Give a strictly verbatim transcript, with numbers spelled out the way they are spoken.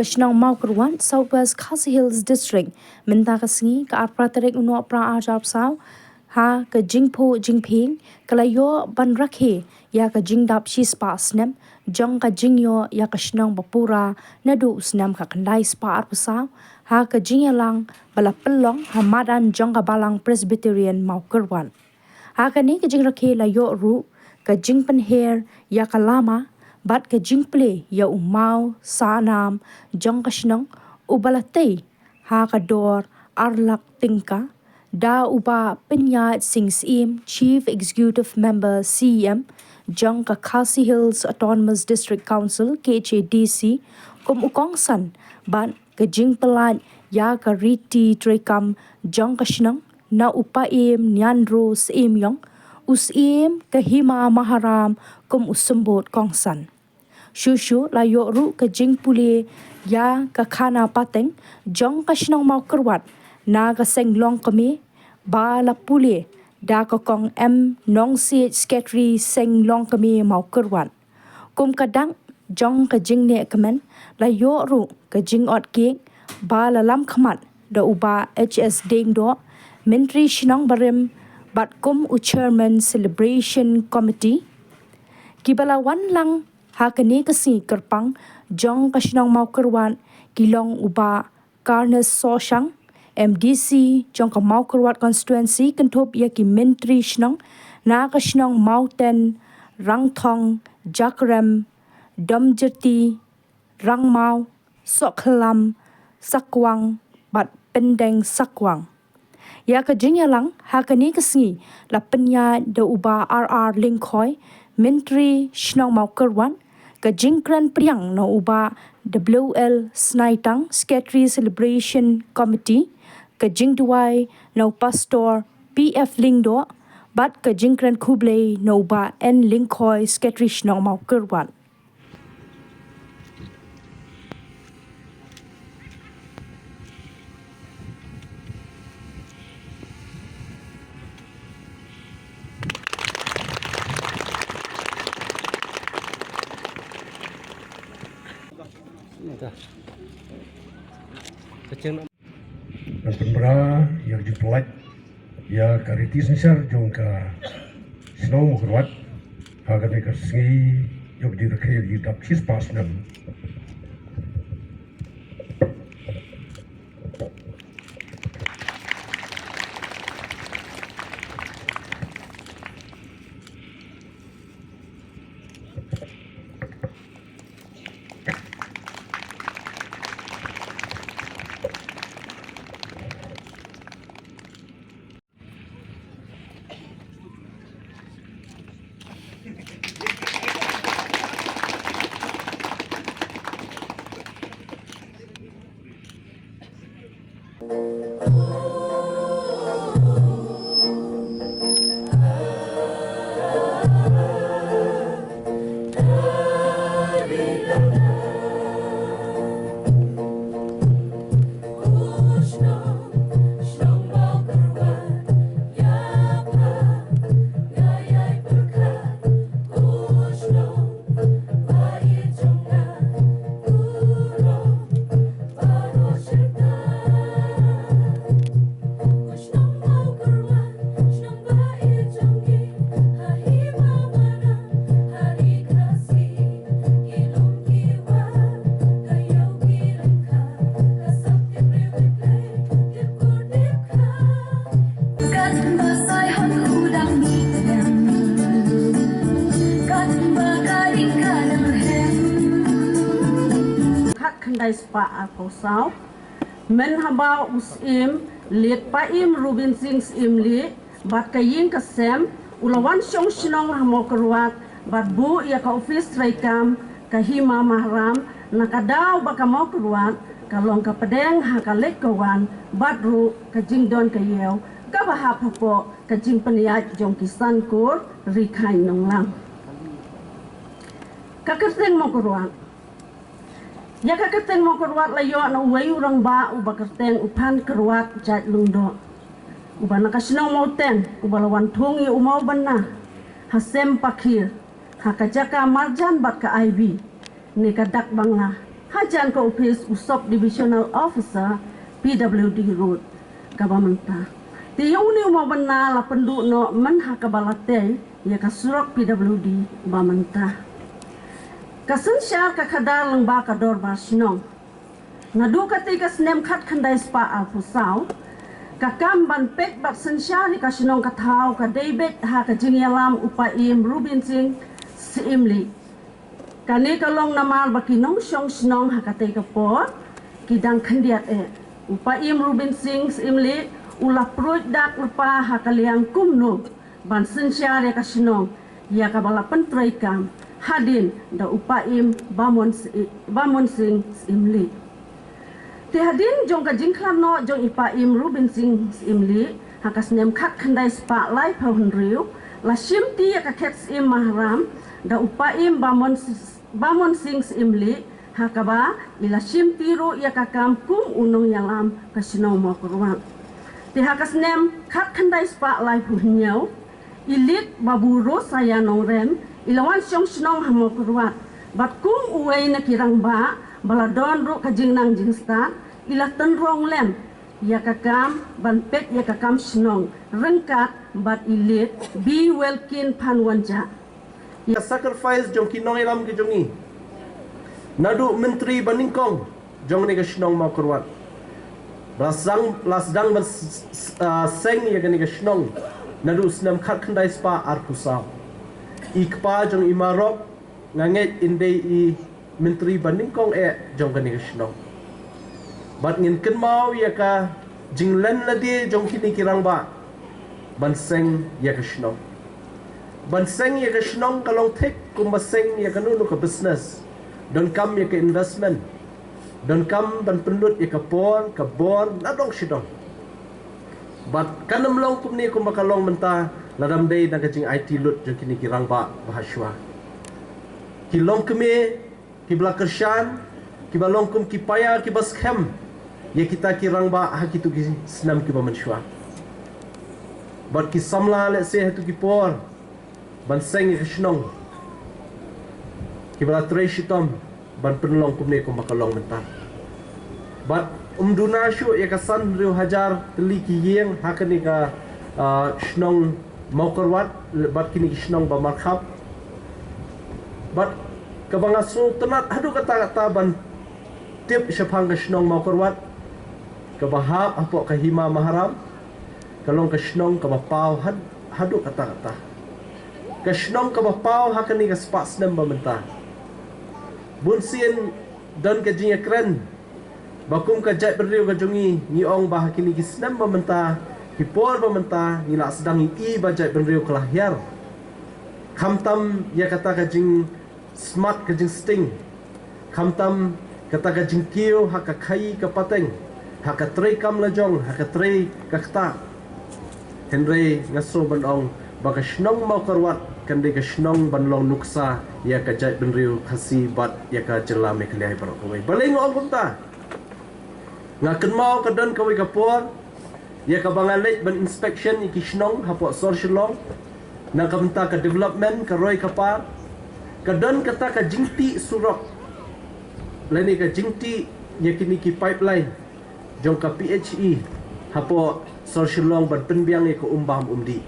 Shnong Mawkyrwat, South West Khasi Hills District, mynta ka sngi ka arphew tarik u Nohprah arhajar arphew saw, ha ka jingphuh jingphieng ka la ïoh ban rakhe ïa ka jingdap shispah snem jong ka jingïoh ïa ka shnong ba pura naduh u snem khyndai spah arphew saw, ha ka jingïalang ba la pynlong ha madan jong ka Balang Presbyterian Mawkyrwat. Ha kane ka jingrakhe la ïoh ruh ka jingpynher ïa ka lama bad ka jingplie ïa u maw sahnam jong ka shnong uba la tei ha ka dor ar lak tyngka da u Bah Pynïaid Sing Syiem, Chief Executive Member C E M jong ka Khasi Hills Autonomous District Council, K H A D C, kum u kongsan bad ka jingpynlait ïa ka riti treikam jong ka shnong na u Paiem Nianro Syiem Ïong, u Syiem ka Hima Maharam, kum u symbud kongsan. Shuh shuh la ïoh ruh ka jingpule ïa ka khana pateng jong ka shnong Mawkyrwat na ka seng longkmie ba la pule da ka Kong M Nongsiej, Secretary seng longkmie Mawkyrwat. Kum ka dak jong ka jingneh kmen la ïoh ruh ka jingot cake ba la lam khmat da u Bah H S Diengdoh, Myntri Shnong barim bad kum u Chairman Celebration Committee. Kiba la wan lang ha kane ka sngi kyrpang jong ka shnong Mawkyrwat ki long u Bah Carnes Sohshang, M D C jong ka Mawkyrwat Constituency, kynthup ïa ki Myntri Shnong na ka shnong Mawten, Rangthong, Jakrem, Domjyrti, Rangmaw, Sohkhlam, Sakwang bad Pyndeng Sakwang. Ïa ka jingïalang ha kane ka sngi la pynïaid da u Bah R R Lyngkhoi, Myntri Shnong Mawkyrwat, ka jingkren pdiang na u Bah W L Snaitang, Secretary Celebration Committee, ka jingduwai na u Pastor P F Lyngdoh bad ka jingkren khublei na u Bah N Lyngkhoi, Secretary Shnong Mawkyrwat. Ngan pynbna ïa ka jingpynlait ïa ka riti synshar jong ka shnong Mawkyrwat ha kane ka sngi ïa ka jingrakhe ïa ka jingdap shispah snem. Khat khyndai spah arphew saw, mynhaba u Syiem Late Paiem Rubin Sing Syiem Lih bad ka ïing ka sem, u la wan shong shnong ha Mawkyrwat bad buh ïa ka ophis treikam ka Hima Maharam, na ka daw ba ka Mawkyrwat ka long ka pdeng ha ka leit ka wan bad ruh ka jingdon ka ïew kaba hap hapoh ka jingpynïaid jong ki san kur ri khaiñ nonglang. Ka kyrteng Mawkyrwat. Ïa ka kyrteng Mawkyrwat la ïoh na uwei u rangbah uba kyrteng u Phan Kyrwat Jait Lyngdoh, uba na ka shnong Mawten, uba la wan thung ïa u maw bynna ha sem Pakhir, ha ka jaka marjan bad ka Ivy, ne ka dak Bangla, hajan ka ophis u Sub Divisional Officer P W D Road kaba mynta. Te ïa une u mawbynna la pynduh noh myn ha kaba la tei ïa ka surok P W D ba mynta. Ka synshar ka khadar lyngba ka dorbar shnong. Naduh katei ka snem khatkhyndai spah arphew saw, ka kam ban peit bad synshar ïa ka shnong ka thaw ka dei beit ha ka jingïalam u Paiem Rubin Singh Syiemlieh. Kane ka long namar ba ki nongshong shnong ha katei ka por ki dang khyndiat eh. U Paiem Rubin Singh Syiemlieh u la pruid dak lypa ha ka liang kumno ban synshar ïa ka shnong ïa kaba la pyntrei kam hadien da u Paiem Bamon Si-, Bamon Singh Syiemlieh. Te hadien jong ka jingkhlad noh jong i Paiem Rubin Singh Syiemlieh ha ka snem khatkhyndai spah laiphew hynriew la shimti ïa ka khet Syiem Maharam da u Paiem Bamon Si-, Bamon Singh Syiemlieh ha kaba i la shimti ruh ïa ka kam kum u nongïalam ka shnong Mawkyrwat. Te ha ka snem khatkhyndai spah laiphew hynñiew i Lit Babu Rosaya Nongrem i la wan shong shnong ha Mawkyrwat bad kum uwei na ki rangbah ba la don ruh ka jingnang jingstad i la tynrong lem ïa ka kam ban peit ïa ka kam shnong ryngkat bad i Lit B Welkin Phanwanjah. Ïa ka sacrifice jong ki nongïalam ki jong i naduh myntri ba nyngkong jong kane ka shnong Mawkyrwat. La sdang, la sdang ban s-, s-, ah, seng ïa kane ka shnong naduh snem khatkhyndai spah arphew saw. I kpa jong i Marok nga ngeit in dei i myntri ba nyngkong eh jong kane ka shnong. Bad ngin kynmaw ïa ka jinglen lade jong kine ki rangbah ban seng ïa ka shnong. Ban seng ïa ka shnong ka long thik kumba seng ïa kano kano ka business. Donkam ïa ka investment. Donkam ban pynlut ïa ka por, ka bor, nadong shadong. Bad kan ym long kumne kumba ka long mynta lada ym dei na ka jingaiti lut jong kine ki rangbah ba hashwa. Ki longkmie, kiba la kyrshan, kiba long kum ki paia, kiba skhem ïa kita ki rangbah ha kito ki snem kiba mynshuwa. Bad ki samla lehse ha kito ki por ban seng ïa ka shnong, kiba la trei shitom ban pynlong kumne kumba ka long mynta. Bad ym duna shuh ïa ka san hynriew hajar tylli ki ïing ha kane ka, ah, shnong Mawkyrwat bad kine ki shnong ba markhap. Bad kaba nga sngewtynnat haduh katta katta ban tip shaphang ka shnong Mawkyrwat kaba hap hapoh ka Hima Maharam, ka long ka shnong kaba paw had-, haduh katta katta. Ka shnong kaba paw ha kane ka spah snem ba mynta. Bunsien don ka jingïakren ba kum ka jaitbynriew ka jong ngi, ngi ong ba ha kine ki snem ba mynta, ki por ba mynta, ngi la sdang ïohi ba jaitbynriew ka la hiar. Khamtam ïa kata ka jing smat ka jingsting. Khamtam kata ka jingkiew ha ka khaii ka pateng, ha ka treikam lajong, ha ka trei ka ktah. Hynrei nga sngew ban ong ba ka shnong Mawkyrwat kan dei ka shnong ban long nuksa ïa ka jaitbynriew Khasi bad ïa ka jylla Meghalaya baroh kawei. Balei nga ong kumta? Nga kynmaw ka don kawei ka por ïa kaba nga leit ban inspection ïa ki shnong hapoh sor Shillong, na ka bynta ka development ka roi ka par, ka don kata ka jingtih surok lane ka jingtih ïa kine ki pipeline jong ka P H E hapoh sor Shillong ban pynbiang ïa ka Umbam Umdih.